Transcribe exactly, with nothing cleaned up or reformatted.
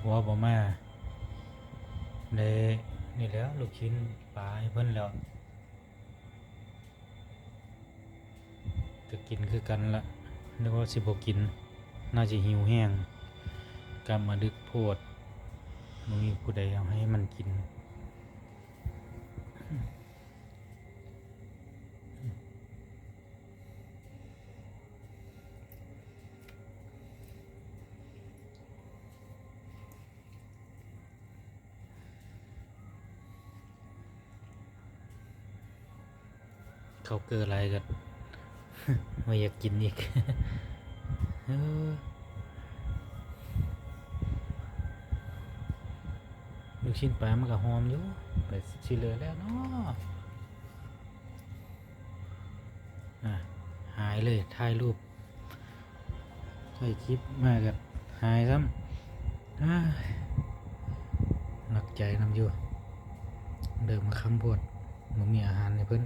หัวบ่มา ได้นี่แหล้ว ลูกชิ้นปลาให้เพิ่นแล้ว ก็กินคือกันละ นึกว่าสิบ่กิน น่าจะหิวแฮง กลับมาดึกโพด บ่มีผู้ใดเอาให้มันกิน เขาเกิดอะไรกัน ไม่อยากกินอีก เออ ลูกชิ้นปลามันก็หอมอยู่ ไปสิเหลือแล้วเนาะ อ่ะ หายเลย ถ่ายรูป ถ่ายคลิปมาก็หายซ้ำ อ้าย หนักใจนำอยู่ เดินมาค่ำโพด บ่มีอาหารให้เพิ่น